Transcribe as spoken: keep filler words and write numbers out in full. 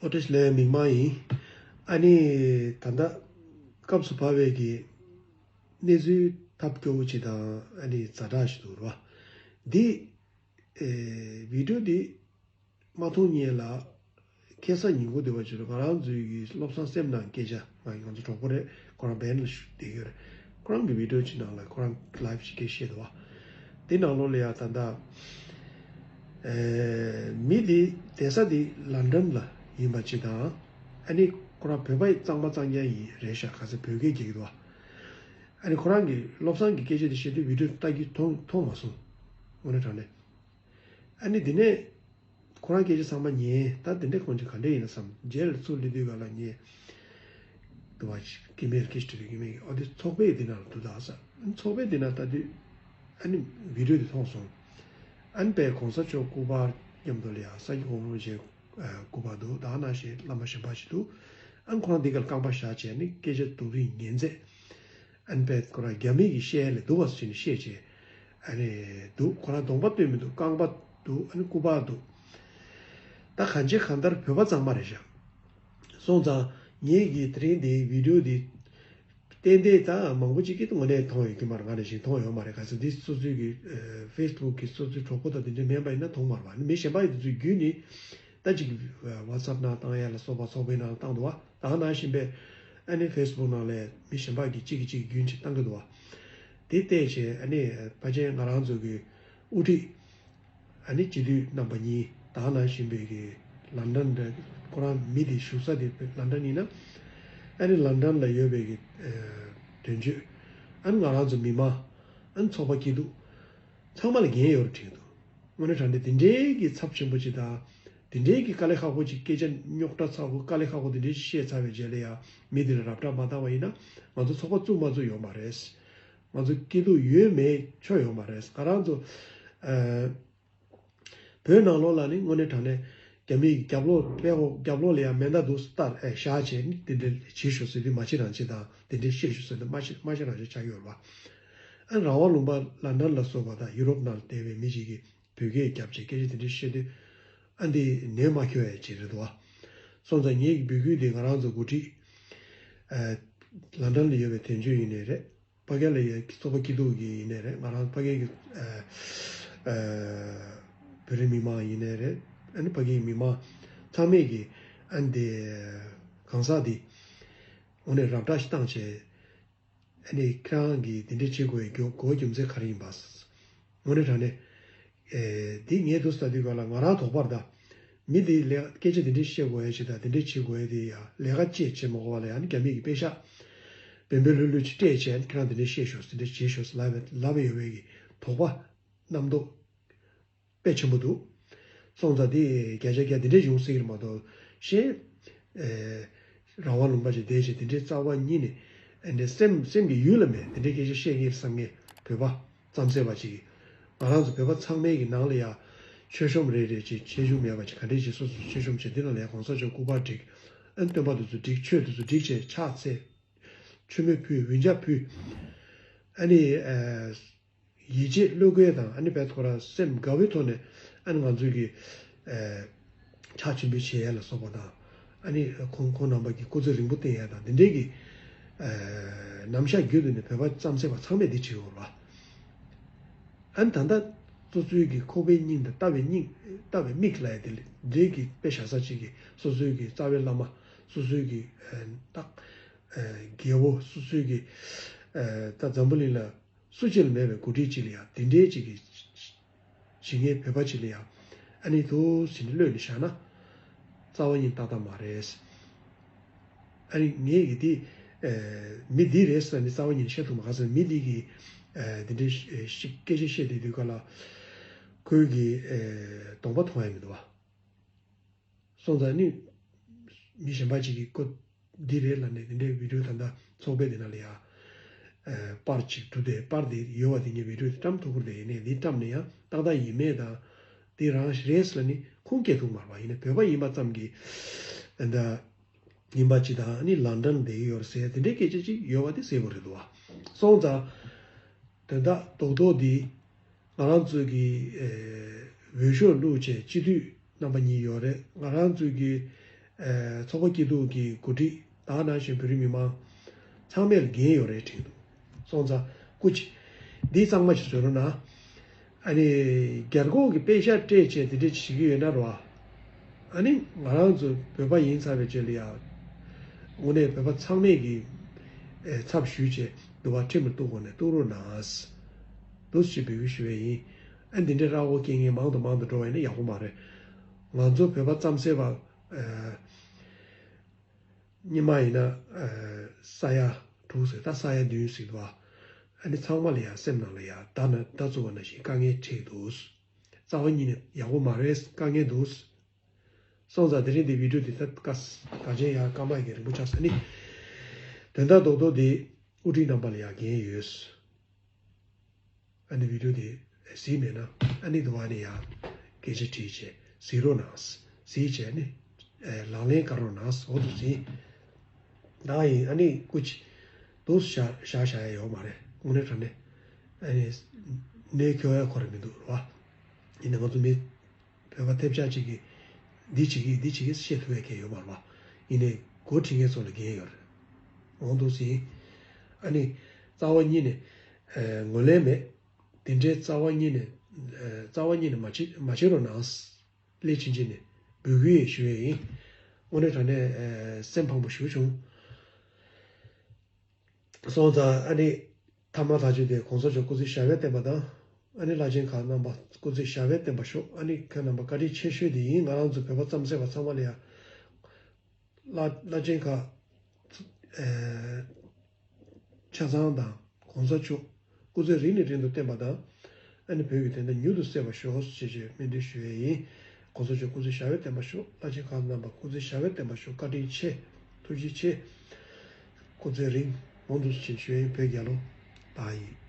ཨོ་བཀྲ་ཤིས་བདེ་ལེགས། མིག་དམར་ཡིན། ཨ་ནི་ད་ལྟ་སྐབས་སུ་བབས་པའི་གི་གནས་ཚུལ་ཐབས་སྐྱོ་བོ་ཅིག་དང་ཨ་ནི་ཛ་དྲག་ཞིག་འདུག་ར། འདི་ཨེ་བི་ཌིའོ་འདི་མ་མཐོང་སྔོན་ལ་ཁ་སང་ཉིན་གུང་དེ་བ་ཅིག་ལ་ང་རང་ཚོའི་གི་བློ་བཟང་སེམས་ནང་སྐད་ཆ། ང་ང་ཚོ་གྲོགས་པོ་རེད། ཁོ་རང་བྷེན་ལ་བསྡད་ཡོད་རེད། ཁོ་རང་གི་བི་ཌིའོ་ཅིག་ནང་ལ་ཁོ་རང་ལའེབ་ཅིག་སྐད་བཤད་འདུག་བ། དེ་ནང་ལོགས་ལ་ཡ་ད་ལྟ་ཨེ་མི་དེ་བསྡད་ས་དེ་ལན་ཌན་ལ་ཡིན་པ་ཅིག་དང་། ཨ་ནི་ཁོ་རང་བོད་པ་གཙང་མ་གཙང་རྐྱང་ཡིན་རེད་ཤག་ག་ཚོད་བོད་སྐད་རྒྱག་གི་འདུག་བ། ཨ་ནི་ཁོ་རང་གི་བློ་བཟང་གི་སྐད་ཆ་དེ་བཤད་དུས་བི་ཌིའོ་ལྟ་རྒྱུ་མཐོང་མཐོང་མ་སོང་། དངོས་གནས་དྲང་གནས། ཨ་ནི་དེ་ནས་ཁོ་རང་སྐད་ཆ་ཚང་མ་ཉན། ད་དེ་འདྲ་ཁོང་ཚོ་ག་འདྲ་ཡིན་ན་བསམ། རྗེས་ལ་ཚུར་སླེབས་དུས་ག་ལ་ཉན། དུ་བ་ཀི་མེལ་ཀི་སྟི་རི་ཀི་མེལ་ཨོ་དེ་ཚོགས་པའི་དེ་ནང་ལ་དུ་ད་ས། ཚོགས་པའི་དེ་ན་ལྟ་དུས་ཨ་ནི་བི་ཌིའོ་དེ་མཐོང་སོང་། ཨ་ནི་པའི་གོང་ས་མཆོག་སྐུ་པར་མཉམ་དུ་ལ་ཡ་ས་ཀྱི་གོང་རོང་ཞེས་སྐུ་པར་འདུག་ད་ན་ཞེས་བླ་མ་གཞན་པ་ཞིག་འདུག་ཨ་ནི་ཁོ་རང་འདི་གར་རྐང་པ་བཞག་བྱས་ནི་སྐད་ཆ་དུ་རིང་ཉན་མཛད། ཨན་པད་ཁོ་རང་རྒྱ་མི་གི་བཤད་ལས་འདུག་བ་ཟེར་ནས་བཤད་བྱས། ཨ་ནི་འདུག་ཁོ་རང་གདོང་པ་སྟོན་མི་འདུག་རྐང་པ་འདུག་ཨ་ནི་སྐུ་པར་འདུག་ད་གང་ཅི་གང་ལྟར་བོད་པ་གཙང་མ་རེད་ཤག་སོང་ཙང་ངེད་ཀྱིས་དེ་རིང་འདི་བི་ཌིའོ་འདི་ཏན་ཏན་ད་མང་པོ་ཅིག་གིས་དངོས་གནས་མཐོང་ཡོད་ཀྱི་མ་རེད། ང་ནས་བཞིན་མཐོང་ཡོད་མ་རེད། ག་ཚོད་འདི་སོ་སོའི་གི་ཕེ་སི་བུག་གི་སོ་སོའི་གྲོགས་པོ་དང་དེ་འདྲ་མིན་པ་ཡིན་ན་མཐོང་མ་རེད་བ། ཨ་ནི་མི་གཞན་པ་ཡི་དེ་ཚོའི་བརྒྱུད་ནས། ད་ཅིག་ཝ་ཚབ་ནང་བཏང་ཡ་ལ་སོགས་པ་ཚོགས་པའི་ནང་བཏང་འདུག་བ། ད་ག་ནང་བཞིན་པའི་ཨ་ནི་ཕེ་སི་བུག་ནང་ལས་མི་གཞན་པ་གིས་གཅིག་གིས་གཅིག་རྒྱུན་གཅིག་བཏང་གི་འདུག་བ། དེ་བལྟས་བྱས་ཨ་ནི་ཕལ་ཆེར་ང་རང་ཚོ་གི་དབུ་ཁྲིད་ཨ་ནི་སྤྱི་འཐུས་རྣམ་པ་གཉིས། ད་ག་ནང་བཞིན་པའི་གི་ལན་ཌན་འདྲ། ཁོ་རང་མི་དེ་བཞུགས་ས་དེ་ལན་ཌན་ཡིན་ན། ཨ་ནི་ལན་ཌན་ལ་ཡོད་པའི་གི་དོན་གཅོད། ཨ་ནི་ང་རང་ཚོ་མི་མང་། ཨ་ནི་ཚོགས་པ་སྐྱིད་སྡུག་ཚང་མ་ལ་འགན་ཡོད་རེད་དྲན་འདུག་དངོས་གནས་དྲང་གནས་དེ་འདྲའི་གི་ཚབས་ཆེན་པོ་ཅིག་དང་། དེ་འདྲའི་གི་དཀའ་ལས་ཁག་པོ་ཅིག་སྐད་ཆ་རྙོག་དྲ་ཚ་པོ་དཀའ་ལས་ཁག་པོ་དེ་འདྲའི་བཤད་ཚར་བའི་རྗེས་ལ་ཡང་མི་དེ་ལ་རབ་བསྒྲགས་མ་བཏང་བ་ཡིན་ན། ང་ཚོ་ཚོགས་པ་བཙུགས་མ་བཙུགས་ཡོད་མ་རེད། ང་ཚོ་སྐྱིད་སྡུག་ཡོད་མེད་ཆོ་ཡོད་མ་རེད། ང་རང་ཚོ་ཨ་བོད་ནང་ལོགས་ལ་ནི་དངོས་གནས་དྲང་གནས་རྒྱ་མིའི་རྒྱབ་ལོགས་པའི་འོག་རྒྱབ་ལོགས་ལ་ཡང་མེ་མདའ་འདུག་སྟར་ཨེ་བཞག་བྱས་ནི་དེ་འདྲ་བྱེད་ཤོག་ཟེར་དུས་མ་བྱེད་རང་བྱེད་དང་། དེ་འདྲ་བཤད་ཤོག་ཟེར་དུས་མ་བྱེད་མ་བྱེད་རང་བྱེད་ཆགས་ཡོད་རེད་བ། ཨ་རང་དབང་ལུང་པ་ལན་ཌན་ལ་སོགས་པ་དང་ཡུ་རོབ་ནང་བསྡད་པའི་མི་ཞིག་གིས་བོད་སྐད་རྒྱབ་བྱས་སྐད་ཆ་དེ་འདྲ་བཤད་དུས་ཨ་འདི་ནད་མ་ཁྱོད་ཡ་ཅིག་རེད་འདུག་བ། སོང་ཙང་ངེད་ཀྱི་འབོད་སྐུལ་འདི་ང་རང་ཚོ་འགོ་ཁྲིད་ཨ་ལན་ཌན་ལ་ཡོད་པའི་དོན་གཅོད་ཡིན་ནའི་རེད། ཕ་གི་ལ་ཡ་ཚོགས་པ་སྐྱིད་སྡུག་གི་ཡིན་ནའི་རེད། ང་རང་ཕ་གི་གི་ཨ་ཨ་བོད་རིགས་མི་མང་ཡིན་ནའི་རེད། ཨ་ནི་ཕ་གི་གི་མི་མང་ཚང་མས་ཀྱི་ཨ་ནི་དེ་གང་ཟག་འདི་དངོས་གནས་རབ་བསྒྲགས་ཤིག་བཏང་བྱས། ཨ་ནི་ཁྱེད་རང་གིས་འདི་འདྲ་བྱེད་དགོས་ཡའི་གོ་རྒྱུ་མཚན་ག་རེ་ཡིན་པ། དངོས་གནས་དྲང་གནས། ཨེ་འདི་ངས་འདུག་ལྟ་དུས་ག་ལ་ང་རང་དོགས་པ་རེད་ད། མི་འདི་ལས་སྐད་ཆ་འདི་འདྲ་བཤད་དགོས་ཡ་ཞིག་དང་འདི་འདྲ་བྱེད་དགོས་ཡ་དེ་ཡ་ལས་ཀ་ཅིག་བྱེད་མ་དགོས་པ་ལ་ཡང་ནི་རྒྱ་མི་གི་པེ་ཤག་བེམ་པོ་ལྷོད་ལྷོད་ཅིག་སྤྲད་བྱས་ནི་ཁྱེད་རང་འདི་འདྲ་བཤད་ཤོག་འདི་འདྲ་བྱེད་ཤོག་ལབ་ལབ་ཡོད་པའི་གི་དོགས་པ་རྣམ་རྟོག་དཔེ་ཆེན་པོ་འདུག་སོང་ཙང་དེ་བརྒྱ་ཆ་བརྒྱ་དེ་འདྲས་ཡོང་སྲིད་ཀྱི་རེད་མ་གཏོགས་གཞན། ཨེ་རང་དབང་ལུང་པ་ཞིག་བསྡད་བྱས་དེ་འདྲས་རྩ་བ་ཉིད་ནས་ཨེ་འདྲས་སེམས་སེམས་ཀྱི་ཡུལ་ལ་མེད། དེ་འདྲས་སྐད་ཆ་བཤད་ངེས་བསམ་ངེས་བོད་པ་རྩམ་ཟེར་བ་ཅིག་གིས་ང་རང་ཚོ་བོད་པ་ཚང་མའི་གི་ནང་ལ་ཡ་མཆོད་གཤོམ་རེ་རེ་ཅིག་ཆེ་ཆུང་མེད་པ་ཅིག་ག་འདྲས་ཅིག་སོ་སོ་མཆོད་གཤོམ་བྱས་འདི་ནང་ལ་ཡ་གོང་ས་མཆོག་སྐུ་པར་བསྒྲིགས། ཨ་སྟོན་པ་དེ་ཚོ་བསྒྲིགས། ཆོས་དེ་ཚོ་བསྒྲིགས་བྱས་ཕྱག་འཚལ། མཆོད་མེ་ཕུལ། འུན་ཆ་ཕུལ། ཨ་ནི་ཨ་ཡིད་ཆེས་བློ་འགེལ་དང་ཨ་ནི་བས་ཁོ་རང་སེམས་དགའ་བའི་ཐོག་ནས་ཨ་ནི་ང་ཚོའི་གི་ཨ་ཕྱག་མཆོད་འབུལ་བྱེད་ཡ་ལ་སོགས་པ་དང་། ཨ་ནི་ཁོང་ཁོང་རྣམ་པ་གི་སྐུ་ཚེ་རིང་པོ་བརྟན་ཡ་དང་འདི་འདྲའི་གི་ཨ་རྣམ་གཞག་བརྒྱུད་དུ་ནས་བོད་པ་རྩམ་ཟེར་བ་ཚང་མས་འདི་བྱེད་ཡོད་རེད་བ། ཨ་ནི་ད་ལྟ་སོ་སོའི་གི་ཁོག་པའི་སྙིང་དང་ལྟ་བའི་སྙིང་ལྟ་བའི་མིག་ལ་ཡ་དེ་འདྲའི་གི་དཔེ་བཞག་ས་ཅིག་གི་སོ་སོའི་གི་རྩ་བའི་བླ་མ། སོ་སོའི་གི་ཨ་ད་ཨ་རྒྱལ་པོ། སོ་སོའི་གི་ཨ་ད་འཛམ་བུ་གླིང་ལ་སུ་གཅིག་ལ་མེད་པའི་འགོ་ཁྲིད་ཅིག་ལ་ཡང་དེ་འདྲའི་ཅིག་གི་ཇི་སྙེད་བོད་པ་ཅིག་ལ་ཡང་ཨ་ནི་འདུག་ཟིན་གློད་ནས་བཞག་ན་རྩ་བ་ཉིད་ཏག་ཏག་མ་རེད། ཨ་ནི་ངས་ཀྱི་འདི་ཨེ་མི་འདི་རེད་ཟེར་ནས་རྩ་བ་ཉིད་བཤད་ཐུབ་མ། ག་ཟེར་མི་འདི་གི་ཨེ་འདི་འདྲའི་ཤི་སྐད་ཆ་བཤད་དེ་དུས་ག་ལ་ཁོའི་གི་ཨེ་གདོང་པ་མཐོང་ཡ་མི་འདུག་བ། སོང་ཙང་ནི་མི་གཞན་པ་ཅིག་གིས་ཀོ་འདི་རེད་ལབ་ནས་དེ་འདྲའི་བི་ཌིའོ་ད་ལྟ་ཚོགས་པའི་དེ་ན་ལ་ཡ་ཨ་པར་ཅིག་གྲུབ་སྟེ། པར་དེ་ཡོད་པ་དེ་ངས་བི་ཌིའོ་དེ་བཀྲམ་ཐུབ་ཀྱི་རེད། ཡིན་ནའི་འདི་བཀྲམ་ནས་ཡང་ཏག་ཏག་ཡིན་མེད་དང་། དེ་རང་རེད་ལབ་ནི་ཁུངས་སྐྱེལ་ཐུབ་མ་རེད་པ། ཡིན་ནའི་བོད་པ་ཡིན་པ་ཙམ་གྱིས་ཨ་ད་ཡིན་པ་ཅིག་དང་། ཨ་ནི་ལན་ཌན་བསྡད་ཀྱི་ཡོད་རེད་ཟེར་དེ་འདྲའི་སྐད་ཆ་ཅིག་ཡོད་པ་དེ་གསལ་པོ་རེད་འདུག་བ། སོང་ཙང་དོན་དག་རྡོག་རྡོག་འདི་ང་རང་ཚོའི་གི་ཨེ་འོས་ཤོག་བླུགས་བྱས་སྤྱི་འཐུས་རྣམ་པ་གཉིས་ཡོད་རེད། ང་རང་ཚོའི་གི་ ཚོགས་པ་སྐྱིད་སྡུག་གི་འགོ་ཁྲིད་དེ་ནང་བཞིན་བོད་རིགས་མི་མང་ཚང་མས་ལ་འགན་ཡོད་རེད་དྲན་འདུག་སོང་ཙང་སྐུ་མཁྱེན། འདི་གཙང་མ་ཞིག་བཟོ་རོགས་གནང་། ཨ་ནི་རྒྱ་རྒོག་གི་པེ་ཤག་སྤྲད་བྱས་དེ་འདྲ་བྱེད་ཀྱི་ཡོད་ན་རོ། ཨ་ནི་ང་རང་ཚོ་བོད་པ་ཡིན་ཚར་བའི་རྗེས་ལ་ཡ། དངོས་གནས་བོད་པ་ཚང་མས་ཀྱི་ཚབ་ཞུས་བྱས་འདུལ་བ་ཁྲིམས་ལ་གཏུག་དགོས་ནས་གཏུག་རོགས་གནང་། འདུག་སེ་འབོད་སྐུལ་ཞུ་བ་ཡིན། ཨ་འདི་འདྲའི་ར་བོ་སྐྱེ་མཁན་མང་དུ་མང་དུ་འགྲོ་བ་ཡིན་ན་ཡག་པོ་མ་རེད། ང་ཚོ་བོད་པ་རྩམ་ཟན་པ། སྔོན་མ་ཡིན་ན་ས་ཡ་དྲུག་ཟེར་ད་ས་ཡ་བདུན་ཟེར་འདུག་བ། ཨ་ནི་ཚང་མ་ལ་ཡ་སེམས་ནང་ལ་ཡ་ད་ན་ད་བཙུགས་པ་ནང་བཞིན་དཀའ་ངལ་འཕྲད་འདུག་རྩ་བ་ཉིད་ནས་ཡག་པོ་མ་རེད། དཀའ་ངལ་འདུག་སོང་ཙང་དེ་རིང་འདི་བི་ཌིའོ་འདི་ད་དཀའ་ག་ཅན་ཡ་སྐར་མ་ཡི་གེ་རིང་པོ་ཆགས་ས་ནི། དོན་དག་རྡོག་རྡོག་འདི་དབུ་ཁྲིད་རྣམ་པ་ལ་ཡ་འགན་ཡོད། ཨ་ནི་བི་ཌིའོ་དེ་གཟིགས་མེད་ན་ཨ་ནི་དུ་བ་ནི་ཡང་སྐད་ཆ་དྲིས་བྱས་གཟིགས་རོགས་གནང་། གཟིགས་བྱས་ནི་ལག་ལེན་བཀར་རོགས་གནང་། འོ་དུ་གཟིགས། ད་ཡིན་ཨ་ནི་སྐུ་མཁྱེན། དུ་བཞག་བཞག་བཞག་ཡ་ཡོད་མ་རེད། དངོས་གནས་དྲང་གནས་ཨ་ནི་གནས་སྐྱོ་ཡ་ཁོ་ར་མི་འདུག་ར་བ། ཡིན་ན་ང་ཚོ་མི་བོད་པ་ཐེབས་ཆག་ཅིག་གིས་འདི་བྱེད་ཀྱི་འདི་བྱེད་ཀྱི་བཤད་ཐུབ་ཡ་གལ་ཡོད་མ་རེད་བ། ཡིན་ནའི་འགོ་ཁྲིད་མཁན་ཚོ་ལ་འགན་ཡོད་རེད། འོང་འདུག་ཟིན། ཨ་ནི་རྩ་བ་ཉིད་ནས་ངོས་ལེན་མེད། དེ་འདྲའི་རྩ་བ་ཉིད་ནས་རྩ་བ་ཉིད་ནས་མ་བྱེད་མ་བྱེད་རོགས་གནང་། སླད་ཕྱིན་ཆད་ནས་འབོད་སྐུལ་ཞུ་ཡས་ཡིན། དངོས་གནས་དྲང་གནས་སེམས་ཕངས་པོ་ཞེ་པོ་བྱུང་། སོང་ཙང་ཨ་ནི་ཐ་མ་ཐག་ཆོད་དེ་གོང་ས་མཆོག་སྐུ་ཚེ་ཞབས་པད་བརྟན་པ་དང་། ཨ་ནི་བླ་ཆེན་ཁག་རྣམ་པ་སྐུ་ཚེ་ཞབས་པད་བརྟན་པ་ཤོག་ཨ་ནི་ཁྱེད་རྣམ་པ་བཀའ་དྲིན་ཆེ་ཤོས་དེ་ཡིན། ང་རང་ཚོ་བོད་པ་རྩམ་ཟན་པ་ཚང་མ་ལ་ཡ། བླ་བླ་ཆེན་ཁག་ཨེ་ཆ་ཚང་དང་གོང་ས་མཆོག་སྐུ་ཚེ་རིང་ནས་རིང་དུ་བརྟན་པ་དང་། ཨ་ནི་བོད་ཀྱི་བདེན་མཐའ་མྱུར་དུ་གསལ་བར་ཤོག་ཅེས་ཅེས་སྨོན་འདུན་ཞུ་ཡས་ཡིན། གོང་ས་མཆོག་སྐུ་ཚེ་ཞབས་པད་བརྟན་པར་ཤོག་བླ་ཆེན་ཁག་རྣམ་པ་སྐུ་ཚེ་ཞབས་པད་བརྟན་པར་ཤོག་བཀའ་དྲིན་ཆེ། ཐུགས་རྗེ་ཆེ། སྐུ་ཚེ་རིང་། མང་དུ་ཕྱིན་ཞུ་ཡས་ཡིན། བོད་རྒྱལ་ལོ། ད་ཡིན།